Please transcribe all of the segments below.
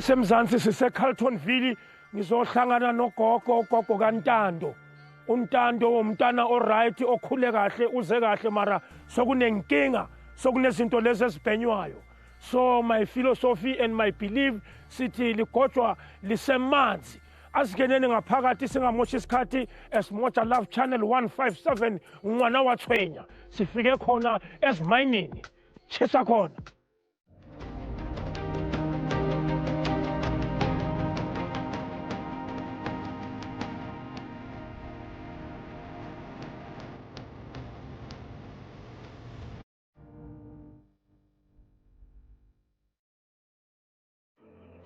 Semzansi siseCarltonville ngizohlangana nogogo ugogo kaNtando. UNtando umntana oright okhule kahle uze kahle mara sokunenkinga sokunezinto lezi ezibhenywayo. So my philosophy and my belief sithi ligojwa lisemanzi. Asingeneni ngaphakathi singamoshi isikhathi esimoja Love Channel 157 ngwana wathwenya. Sifike khona ezimayinini. Chisa khona.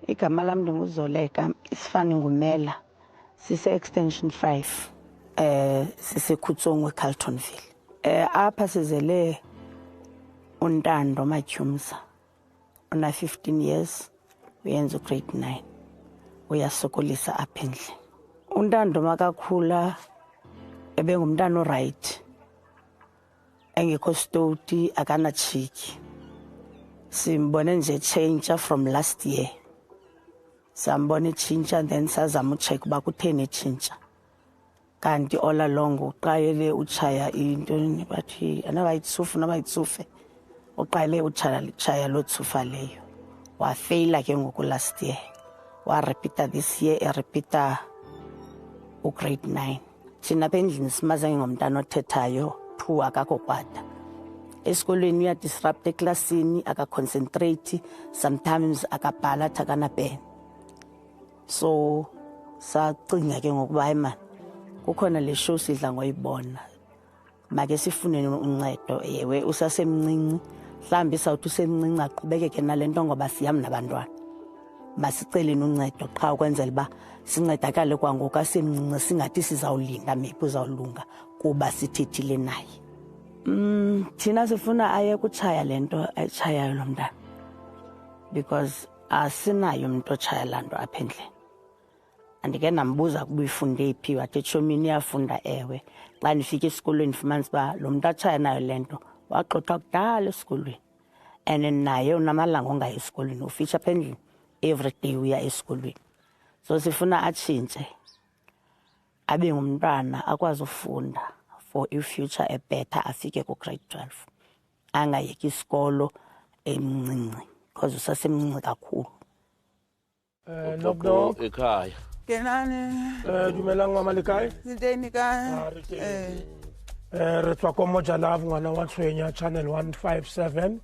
Igama lam ndinguZoleka, isifani nguMela. Sise-extension 5 siseKhutsong eCarltonville. Apha sizele uNtando Matyumza ona 15 years uyenza ugrade 9 uyasokolisa apha endlini. UNtando makakhula ebengumntana oright engekho stoti akanatshiki. Simbone nje change from last year. Sambona etshintsha then sazama ucheck uba kutheni etshintsha. Kanti all along uqayele utshaya into bathi anabayitsufu nabayitsufe. Uqale utshaya tshaya loo tsufa leyo. Wafeyila ke ngoku last year. Warepeata this year erepeata ugrade 9. Thina apha endlini simaze ngomntana othethayo phu akakho krwada. Esikolweni uyadisrupt eklasini akaconcentrate sometimes akabhala athi akanapeni. So sacinga ke ngokuba hayi mani kukhona le show sidla ngoyibona make sifune uncedo ewe usasemncinci mhlawumbi sawuthi usemncinci aqhubekeke nale nto ngoba siyam nabantwana masiceleni uncedo qha ukwenzela uba sincedakale kwangoku asemncinci singathi sizawulinda maybe uzawulunga kuba sithethile naye. Thina sifuna aye kutshaya le nto ayitshayayo lo mntana because asinayo umntu otshaya laa nto apha endlini. Andike ndambuza ukuba uyifunde phi, wathi etshomini uyafunda ewe. Xa ndifika esikolweni ndifumanisa uba lo mntu atshaya nayo le nto wagxothwa kudala esikolweni. And naye unamalanga ongayi esikolweni, ufitsha apha endlini every day uya esikolweni. So sifuna atshintshe abe ngumntwana akwazi ufunda for i-future ebetter afike ku-grade 12. Angayeki isikolo emncinci because usasemncinci kakhulu. Knock knock. Ekhaya. Kenani. Dumelang mama le kae? Le teng kae? Ah, re teng. Re tswa ko Moja Love ngwana wa Tshwenya channel 157.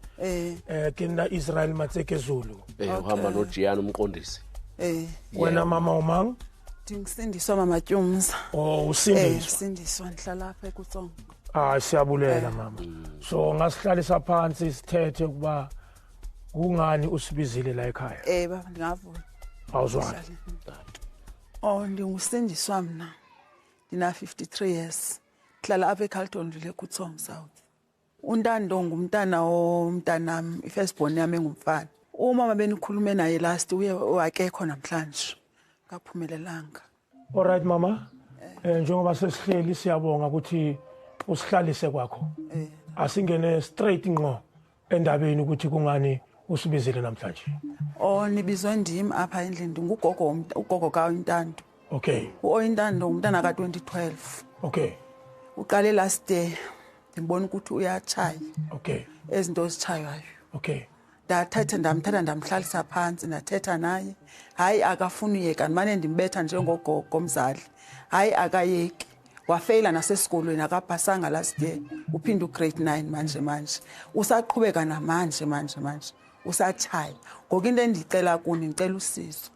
Ke nna Israel Matseke Zulu. Uhamba no Gian umqondisi. Wena mama umang? Ndingisindiswa mama Tyumza. Oh, usindiswa. Sindiswa ndihlala apha eKutsongo. Ah, siyabulela mama. So ngasihlalisa phansi sithethe ukuba kungani usibizile la ekhaya? Baba ndingavuma. Awuzwani. Oh, ndingusindiswa mna. Ndina 53 years. Ndihlala apha eCarltonville eKutsongo South. uNtando ngumntana womntanami, i-firstborn yami engumfana. Umama benikhulume naye last uye wakekho namhlanje. Kaphumelelanga. All right mama. Njengoba sesihleli siyabonga ukuthi usihlalise kwakho. Asingene straight ngqo endabeni ukuthi kungani usibizile namhlanje. Oh, nibizwe ndim apha endlini ndingugogo ugogo kaNtando. Okay. UOyintando ngumntana ka-2012. Okay. Uqale last year. Ndimbona ukuthi uyatshaya. Okay. Ezinto ezitshaywayo. Okay. Ndathetha ndamthatha ndamhlalisa phantsi ndathetha naye. Hayi akafuni uyeka ndimane ndimbetha njengogogo omzali. Hayi akayeki. Wafeyila nasesikolweni akapasanga last year. Uphinda ugrade 9 manje manje. Usaqhubeka namanje manje manje. Usatshaya. Ngoku into endicela kuni ndicela usizo.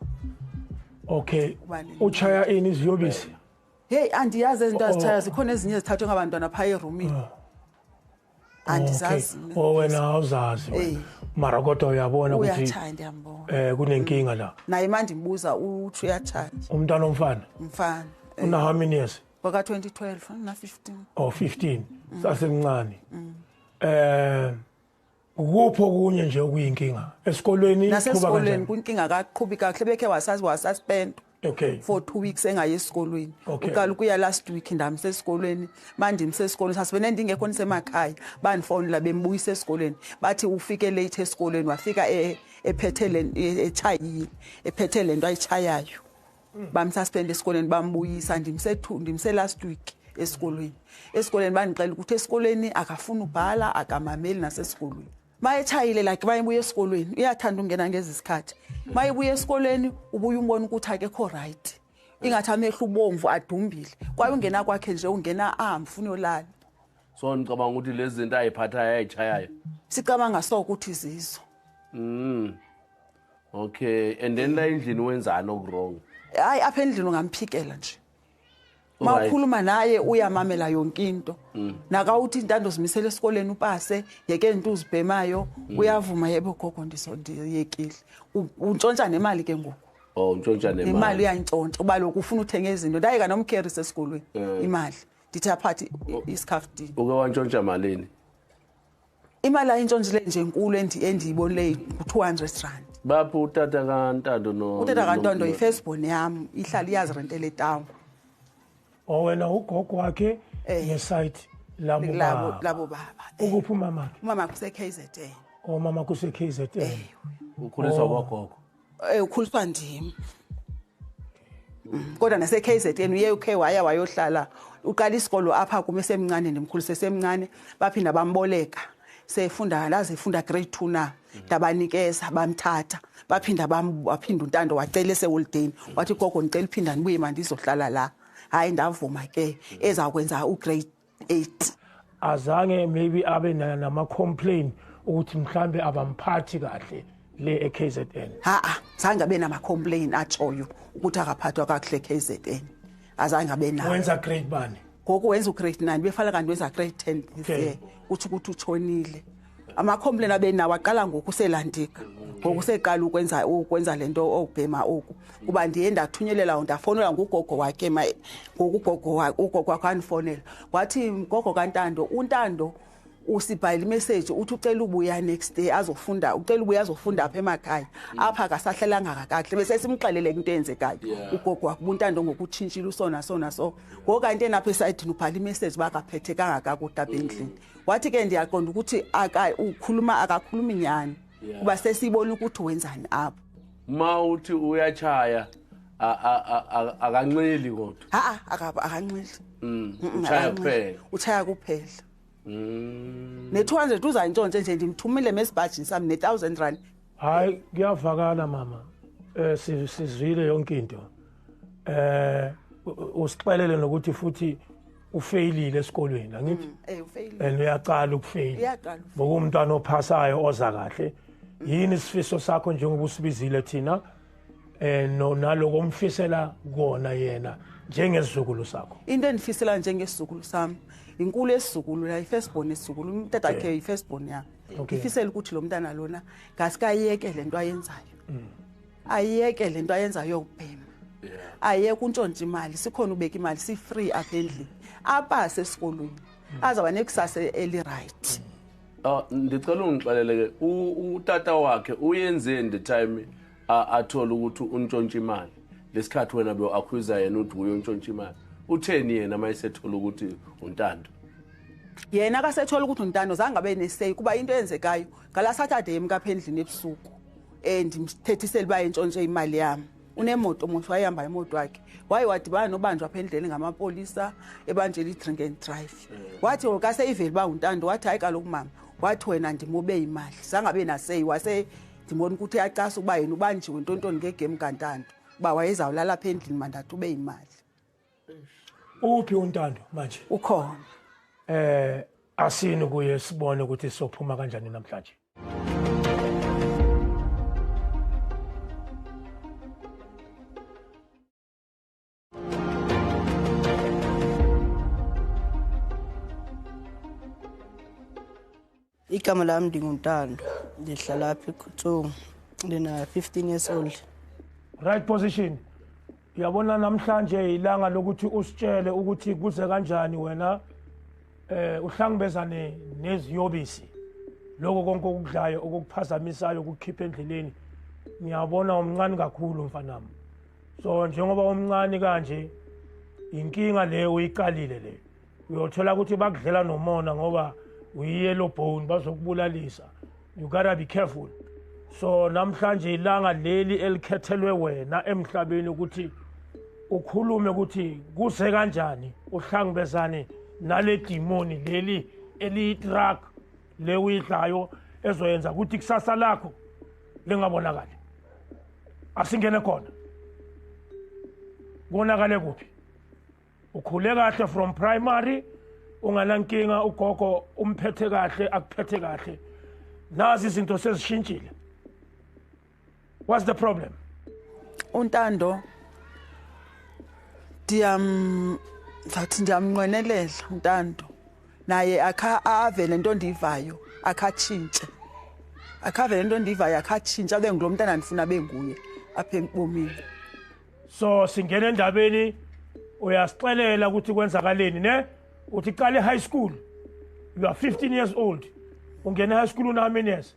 Okay. Utshaya ini iziyobisi? Hey andiyazi ezinto azitshaya zikhona ezinye ezithathwe ngabantwana phaya erumini. Andizazi. Okay. Oh wena awuzazi wena. Mara kodwa uyabona ukuthi uyatshaya ndiyambona. Kunenkinga la. Naye manje ndimbuza uthi uyatshaya. Umntwana omfana? Umfana. Una how many years? Kwaka 2012 una 15. Oh 15. Sasemncane. Kupho kunye nje okuyinkinga esikolweni? Nasesikolweni kunkinga akaqhubi kahle bekhe wasuspend. Okay. For 2 weeks engayi esikolweni. Okay. Uqala ukuya last week ndamse esikolweni, mandimse esikolweni sasibene ndingekho nisemakhaya, bandifonela bembuyisa esikolweni. Bathi ufike late esikolweni, wafika ephethe le echayile, ephethe lento ayichayayo. Bamsuspend esikoleni, bambuyisa. Ndimse last week esikolweni. Esikolweni bandixela ukuthi esikolweni akafuni ubhala, akamameli nasesikolweni. Mayechayile, like mayebuya esikolweni, uyathanda ungena ngezi sikhathi. Mayebuya esikolweni ubuya umbona ukuthi akekho right, ingathi amehlo ubomvu, adumbile, kwaye ungena kwakhe nje ungena ahambe ufuna uyolala. So ngicabanga ukuthi lezi zinto ayiphathayo, ayichayayo? Sicabanga so ukuthi zizo. Okay, and then la endlini wenzani oku-wrong? Hayi, apha endlini ungamphikela nje. Ma ukhuluma naye uyamamela yonke into. Nakawuthi, "Intando, zimisele esikoleni, upase, yeke into uzibhemayo," uyavuma, "Yebo gogo, ndiyekile." Untshontsha nemali ke ngoku. Oh, untshontsha nemali. Nemali? Uyayintshontsha, uba lokhu ufuna uthenga izinto. Ndayeka nomkherisa esikolweni imali, ndithi aphathe isikhafutini. Uke wantshontsha malini? Imali ayintshontshile nje enkulu endiyibonileyo ngu-200 rand. Baphi utata kaNtando no Utata kaNtondo yi-firstborn yam, ihlala iyazirentela etawn. O, wena ugogo wakhe? Eh. Ngesite labo labo baba. Labo baba. Ukuphi umamakhe? Umama kuse-KZN. Omama kuse-KZN. Ukhuliswa kwagogo? Ukhuliswa ndim. Kodwa nase-KZN uye ukhe waya wayohlala. Uqala isikolo apha kum esemncane, ndimkhulise esemncane. Baphinda bamboleka sefunda, laze efunda grade 2 na, ndabanikeza, bamthatha. Baphinda waphinda uNtando wacela eseholideyini, wathi, "Gogo, ndicela uphinda ndibuye, mandizohlala la." Hayi, ndavuma ke, ezawukwenza ugrade 8. Azange maybe abe nama-complain ukuthi mhlambe abamphathi kahle le e-KZN? Ha-a, zange abe nama-complain atshoyo ukuthi akaphathwa kakuhle e-KZN, azange abe nawo. Wenza grade bani? Ngoku wenza ugrade 9, befana kanti wenza grade 10 this year. Kutsho ukuthi utshonile. Ama-complain abe nawo aqala ngoku selandika, ngoku seqala ukwenza le nto okubhema oku, kuba ndiye ndathunyelela, ndafonelwa ngugogo wakhe. Ngoku ugogo wakhe wandifonela, wathi, "Gogo kaNtando, uNtando usibhalela imeseji, uthi ucela ubuya next day azofunda, ucela ubuya azofunda apha emakhaya, apha akasahlalanga kakuhle." Bese simxelele into eyenzekayo. Ugogo wakhe ubuNtando ngokutshintshile usona sona so ngoku, kanti enapha esayidini ubhala imeseji uba akaphethekanga kakuhle apha endlini. Wathi ke ndiyaqonda ukuthi ukhuluma akakhulumi nyani, kuba sesiyibona ukuthi wenzani apho. Ma uthi uyachaya, akanxeli kodwa? Ha-a, akanxeli. Uchaya Akanxeli. kuphela? Utshaya kuphela. Ne-200 uzayintshontshe nje, ndimthumile mesibhajini sami ne-1000 rand. Hayi, kuyavakala mama. Sizwile yonke into. Usixelele nokuthi futhi ufeyilile esikolweni, angithi? Ufeyilile. And uyaqala ukufeyila. Uyaqala ukufeyila. Bokumntwana ophasayo, oza kahle. Yini isifiso sakho njengoba usibizile thina? No naloko omfisela kona yena njengesizukulu sakho. Into endifisela njengesizukulu sami, inkulu esizukulu la, i-firstborn esizukulu, umtatakhe yi-firstborn yami. Ndifisela ukuthi lo mntana lona ngasikayeke le nto ayenzayo, ayeke le nto ayenzayo yokubhema, ayeke untshontsha imali, sikhona ubeka imali, si-free apha endlini, apase esikolweni, azawuba nekusasa eli-right. Ah, ndicela ungixelele ke, utata wakhe uyenzeni the time athola ukuthi untshontsha imali? Lesikhathi wena bewu-accusa yena uthi uye untshontsha imali, utheni yena uma esethola ukuthi uNtando? Yena kasethola ukuthi uNtando zange abe ne-say, kuba into eyenzekayo ngala Saturday emkapha endlini ebusuku, ndimthethisele uba entshontshe imali yami. Unemoto mos, wayehamba imoto wakhe, waye wadibana nobanjwa apha endleleni ngamapolisa, ebanjela i-drink and drive. Wathi kaseyivele uba uNtando, wathi, "Hayi kaloku mama," wathi, "wena ndimobe imali." Zange abe na-say. Wase ndibona ukuthi uyacasa ukuba yena ubanjiwe ntontoni ngegemu kaNtando, uba wayezawulala apha endlini, mandathi ube imali. Uphi uNtando manje? Ukhona. Asini kuye sibone ukuthi sophuma kanjani namhlanje. Igama lami ndinguNtando, ndihlala apha eKhutsong, ndina 15 years old. Right position. Uyabona, namhlanje ilanga lokuthi usitshele ukuthi kuze kanjani wena uhlangabezane neziyobisi. Lokho konke okudlayo okukuphazamisayo ukukhipha endleleni. Ngiyabona umncane kakhulu mfanami. So njengoba umncane kanje, inkinga leyo uyiqalile le. Uyothola ukuthi bakudlela nomona ngoba uyi-yellow bone, bazokubulalisa. You gotta be careful. So namhlanje ilanga leli elikhethelwe wena emhlabeni ukuthi ukhulume ukuthi kuse kanjani uhlangabezane nale demoni leli eliyi-drug le uyidlayo ezoyenza ukuthi kusasa lakho lingabonakali. Asingene khona. Konakale kuphi? Ukhule kahle from primary, unganankinga, ugogo umphethe kahle, akuphethe kahle. Nazi izinto sezishintshile. What's the problem? UNtando ndiyamzathi ndiyamnqwenelela uNtando naye akha ave lento ndiyivayo, akhatshintshe, akhave lento ndiyivayo, akhatshintshe abe ngulo mntana ndifuna abe nguye apha ebomini. So singena endabeni, uyasixelela ukuthi kwenzakaleni, ne? Uthi qale high school, you are 15 years old. Ungena high school una how many years?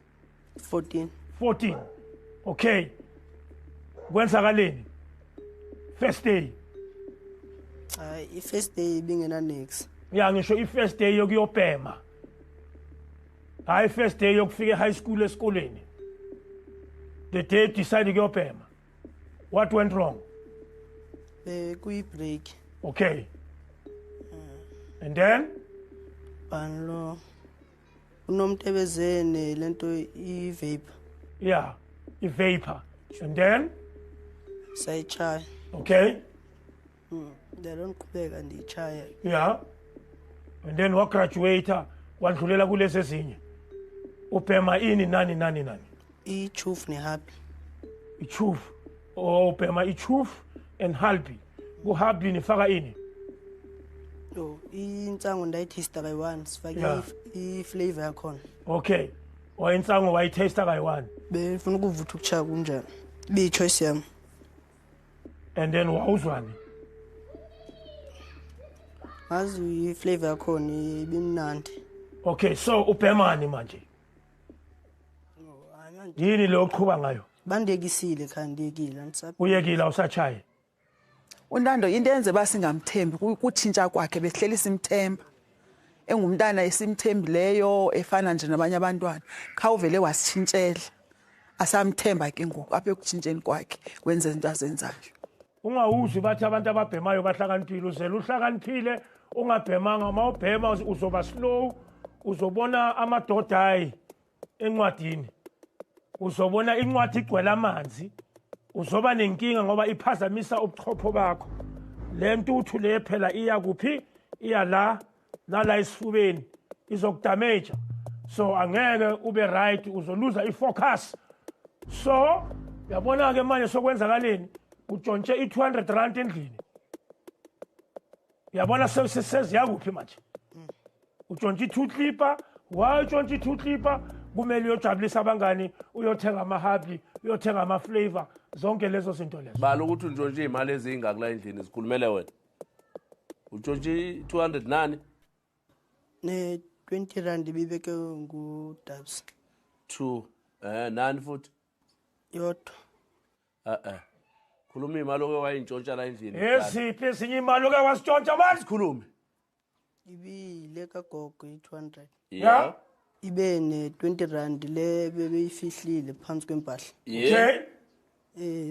14. 14. Okay, kwenzakaleni first day? Hayi, i-first day ibingena nix. Ya, ngisho i-first day yokuyobhema, hayi first day yokufika e-high school, esikoleni. The day you decide ukuyobhema, what went wrong? Bekuyi-break. Okay, and then? Bani lo unomuntu ebeze lento i-vape. Yeah, i-vapor, and then? Sayitshaya. Okay. Ndalo ndiqhubeka ndiyitshaya. Yeah, and then wagraduate, wadlulela kulezi ezinye. Ubhema ini, nani nani nani? I-chuf ne-hubbly. I-chuf. Oh, ubhema i-chuf and hubbly. Ku-hubbly nifaka ini? Yo, intsango ndayithista kayi-one, sifake i-flavor yakhona. Okay, or insango wayithesta kayi-one. Befuna ukuvutha ukutshaya kunjani, ibiyi-choice yam. And then wawuzwani? Ngazi i-flavor yakhona ibimnandi. Okay, so ubhemani manje? Yini lo oqhuba ngayo? Bandiyekisile khaya, ndiyekile, Uyekile, awusatshayi? uNtando into enze uba singamthembi kutshintsha kwakhe. Besihleli simthemba, engumntana esimthembileyo, efana nje nabanye abantwana. Khawuvele wasitshintshela, asamthemba ke ngoku apha ekutshintsheni kwakhe kwenza izinto azenzayo. Ungawuzwi bathi abantu ababhemayo bahlakaniphile. Uzele uhlakaniphile ungabhemanga. Uma ubhema uzoba slow, uzobona amadodayi encwadini, uzobona incwadi igcwele amanzi, uzoba nenkinga ngoba iphazamisa ubuchopho bakho. Le ntuthu le phela iya kuphi? Iya la nala esifubeni, izokudamage. So angeke ube right, uzoluza ifocus. So uyabona ke manje sokwenzakaleni? Utshontshe i-200 rand endlini. Uyabona seziya kuphi manje? Utshontshe i-two clipper. Why utshontshe i-two clipper? Kumele uyojabulisa abangani, uyothenga ama-hubbly, uyothenga ama-flavor, zonke lezo zinto lezo. Bala ukuthi untshontshe iy'mali ezingaki la endlini, zikhulumele wena. Utshontshe i-200 nani? Ne-20 rand ibibeke ngudabs. Two nani futhi? Yodwa. Eh, khuluma iy'mali oke wayintshontsha la endlini. Eziphi ezinye imali oke wasitshontsha manje? Sikhulume. Ibile kagogo i-200. Ya. Ibe ne-20 rand le bebeyifihlile phansi kwempahla. Okay.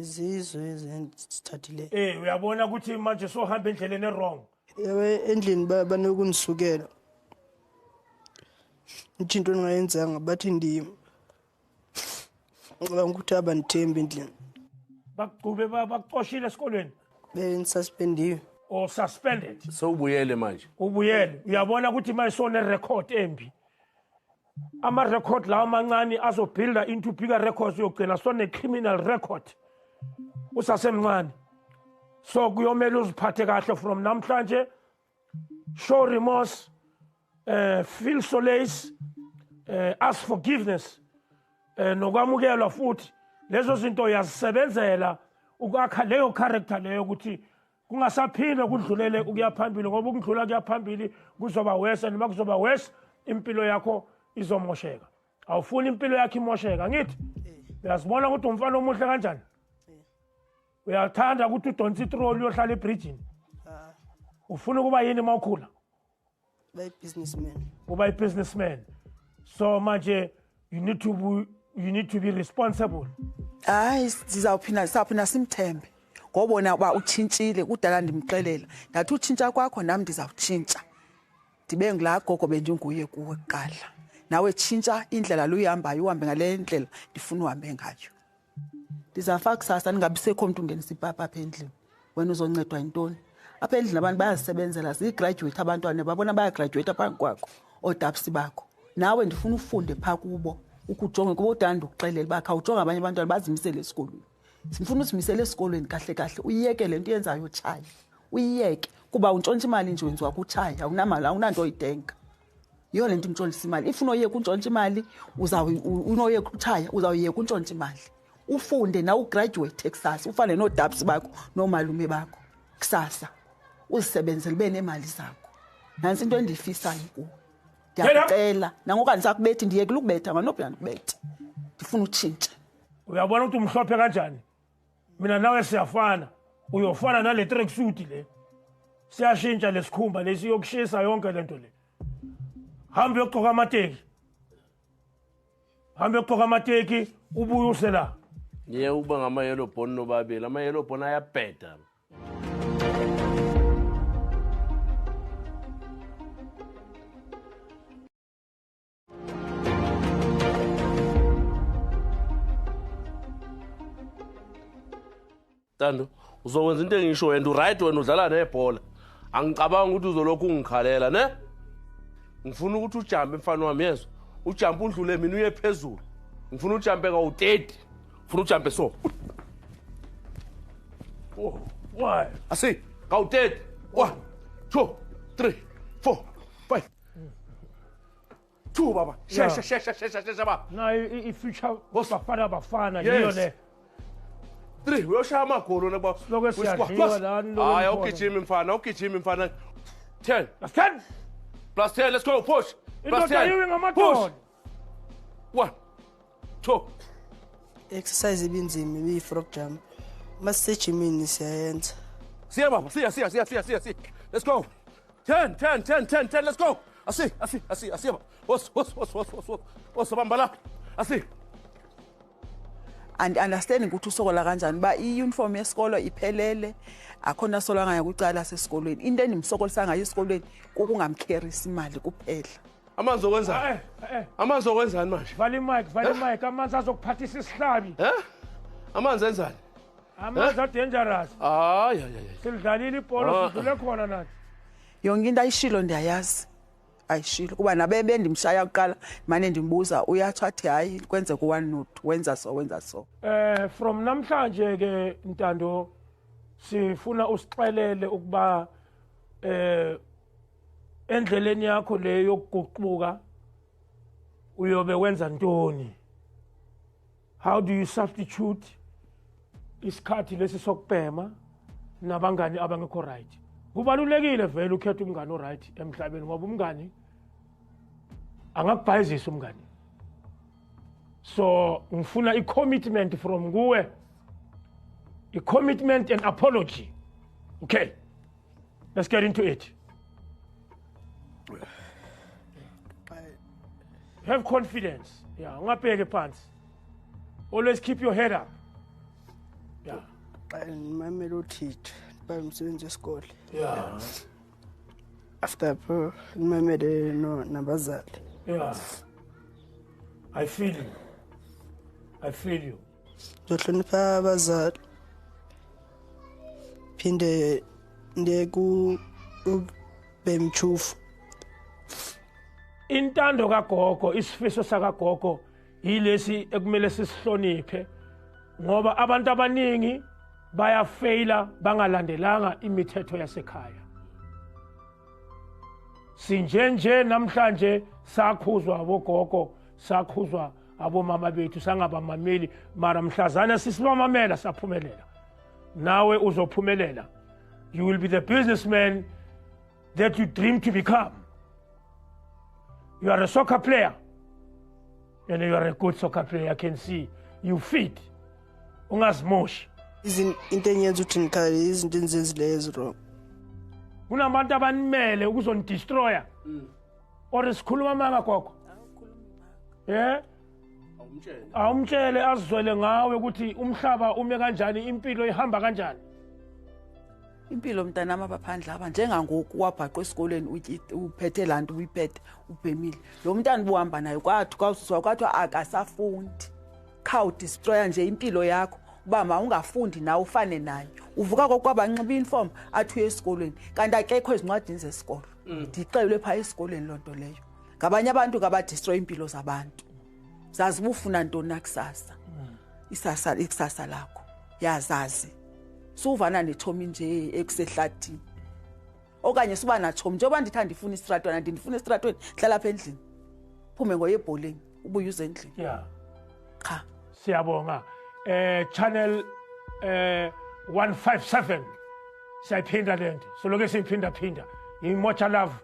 Zizwe ezithathileyo. Uyabona ukuthi manje sohamba endleleni e-wrong. Ewe, endlini banokunisukela ithi into endingayenzanga, bathi ndim. Ngicabanga ukuthi abandithembi endlini. Bakucube, bakucoshile esikolweni? Bendisuspendiwe. Or suspended. Sewubuyele manje? Ubuyele. Uyabona ukuthi manje sone-record embi. Ama-record lawo amancane azobuilda into bigger records, uyogcina sone-criminal record usasemncane. So kuyomele uziphathe kahle from namhlanje. Show remorse, feel solace, ask forgiveness, nokwamukelwa futhi. Lezo zinto uyazisebenzela ukwakha leyo character leyo ukuthi kungasaphinde kudlulele ukuya phambili, ngoba ukudlula kuya phambili kuzoba worse, and uma kuzoba worse impilo yakho izomosheka. Awufuni impilo yakho imosheka, ngithi uyazibona ukuthi umfana omuhle kanjani? Uyathanda ukuthi udonse itroli uyohlala ebridgini? Ufuna ukuba yini uma ukhula? Bayi-businessman. Uba i-businessman. So manje you need to be You need to be responsible. Hayi, sizawuphinda sawuphinda simthembe ngobona uba utshintshile. Kudala ndimxelela, ndathi utshintsha kwakho nam ndizawutshintsha, ndibe ngulaa gogo bendinguye kuwe kuqala. Nawe tshintsha indlela luyihambayo, uhambe ngale ndlela ndifuna uhambe ngayo. Ndizafa kusasa ndingabisekho mntu ungenisa ipapa apha endlini. Wena uzoncedwa yintoni apha endlini? Abantu bayazisebenzela, ziyigraduate abantwana, babona bayagraduate phambi kwakho, oodapsi bakho. Nawe ndifuna ufunde phaa kubo, ukujonge kuba udala ndikuxelela uba khawujonge abanye abantwana bazimisele esikolweni. Sifuna uzimisele esikolweni kahle kahle, uyiyeke le nto uyenzayo, utshaya, uyiyeke, kuba untshontsha imali nje, wenziwa kutshaya, awunamali, awunanto oyitenga. Yiyo le nto untshontshisa imali. If unoyeka untshontsha imali, unoyeka utshaya, uzawuyeka untshontsha imali, ufunde nawe, ugraduate kusasa, ufane noodabs bakho noomalume bakho kusasa, uzisebenzele, ube neemali zakho. Nantsi into endiyifisayo kuwe, ndiyakucela. Nangoku andisakubethi, ndiyekile ukubetha, nganophinda ndikubethe. Ndifuna utshintshe. Uyabona ukuthi umhlophe kanjani? Mina nawe siyafana, uyofana nale tracksuit le. Siyashintsha lesikhumba lesi, yokushisa yonke lento le. Hambe uyogqoka amateki, hambe uyogqoka amateki, ubuye use la. Niye ukuba ngama-yellow bone nobabili, ama-yellow bone ayabheda. Tando, uzokwenza into engisho wena uright. Wena udlala nebhola, angicabanga ukuthi uzolokhu ungikhalela ne. Ngifuna ukuthi ujampe, mfana wami, yezwa? Ujampe undlule mina, uye phezulu. Ngifuna ujampe kawu-30, ngifuna ujampe so. Oh, why? Asi kawu-30. 1, 2, 3, 4, 5, 2, baba, shesha, shesha, shesha, shesha, baba. Nayo i-future Bafana Bafana Yes. yiyo le. 3, uyoshaya amagoli wena baba. Silokhu siyadliwa la, nilokhu Hayi. nikhona. Awugijimi mfana, awugijimi mfana. 10 Plus 10. Plus 10, let's go, push. Plus Indoda 10. yiwe ngamadolo. Push. 1, 2. Exercise ibinzima ibiyi-frog jump. Masisejimini siyayenza. Siya baba, siya, siya, siya, siya, siya, siya, let's go. 10, 10, 10, 10, 10, let's go. Asi, asi, asi, asi baba. Os, os, os, os, os, os, os, bamba la, asi. Andi-understandi ukuthi usokola kanjani, uba i-uniform yesikolo iphelele, akho nto asola ngayo kwicala sesikolweni. Into endimsokolisa ngayo esikolweni kukungamkherisi imali kuphela. Amanzi okwenzani? Eh eh. Amanzi okwenzani manje? Vala imic, vala imic, amanzi azokuphathisa isihlabi. Eh, amanzi enzani? Amanzi adangerous. Hayi, hayi, hayi. Silidlalile ibhola. Ah. Sidlule khona nathi. Yonke into ayishilo ndiyayazi ayishilo, kuba nabe bendimshaya kuqala, mane ndimbuza, uyatsho athi hayi, kwenzeka u-one not wenza so, wenza so. From namhlanje ke, Ntando, sifuna usixelele ukuba endleleni yakho le yokuguquka uyobe wenza ntoni. How do you substitute isikhathi lesi sokubhema nabangani abangekho right? Kubalulekile vele ukhetha umngani oright emhlabeni, ngoba umngani angakubhayizisa umngani. So ngifuna i-commitment from kuwe, i-commitment and apology. Okay, let's get into it. Have confidence, yeah, ungabheki phansi. Always keep your head up, yeah. Xa ndimamele utitsha, ndibhale umsebenzi wesikole. After apho ndimamele nabazali. Yeah, I feel you, I feel you. Ndizohlonipha abazali, phinde ndiye kubemtshufu. Intando kagogo, isifiso sakagogo yilesi ekumele sisihloniphe, ngoba abantu abaningi bayafeyila bangalandelanga imithetho yasekhaya. Sinjenje namhlanje sakhuzwa abogogo, sakhuzwa abomama bethu, sangabamameli, mara mhlazana sisibamamela saphumelela. Nawe uzophumelela. You will be the businessman that you dream to become. You are a soccer player, and you are a good soccer player. I can see you fit. Ungazimoshi. Into enyenza ukuthi ndikhale izinto endizenzileyo eziwrong. Kunabantu abanimele ukuzonidestroya, or sikhuluma amanga, gogo? Yeah. Awumtshele azizwele ngawe ukuthi umhlaba ume kanjani, impilo ihamba kanjani. Impilo mntanam apha phandle apha, njengangoku wabhaqwa esikolweni uphethe laa nto ubuyiphethe, ubhemile. Lo mntana ubuhamba naye kwathi kwawususwa kwathiwa akasafundi. Khawudistroya nje impilo yakho uba mawungafundi nawe ufane naye. Uvuka kokwaba anxiba i-uniform athi uye esikolweni, kanti akekho ezincwadini zesikolo. Ndixelelwe phaa esikolweni loo nto leyo. Ngabanye abantu ke abadistroya iimpilo zabantu. Zazi uba ufuna ntoni na kusasa. Ikusasa lakho yazazi. Suvana netshomi nje ekusehlathini okanye suba natshomi. Njengoba ndithi andifuni isitratweni, andindifuni esitratweni, hlala apha endlini, phume ngoye ebholeni, ubuye uze endlini. Qha. Siyabonga. Channel 157, siyayiphinda le nto, soloke siyiphinda phinda. Imoja Love,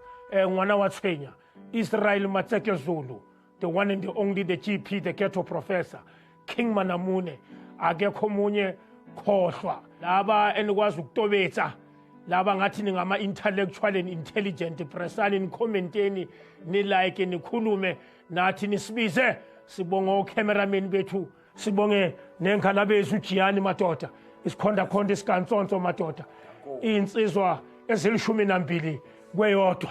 ngwana wa tshwenya, Israel Matseke Zulu, the one and the only, the GP, the ghetto professor, King Manamune. Akekho omunye, khohlwa laba enikwazi ukutobetsa laba ngathi ningama-intellectual and intelligent. Pressani, nikhomenteni, ni-like, nikhulume nathi, nisibize. Sibonge o-cameraman bethu, sibonge nenghalabezi uJiyani madoda, isikhondakhonda isikantsonso madoda, iy'nsizwa ezilishumi nambili kweyodwa.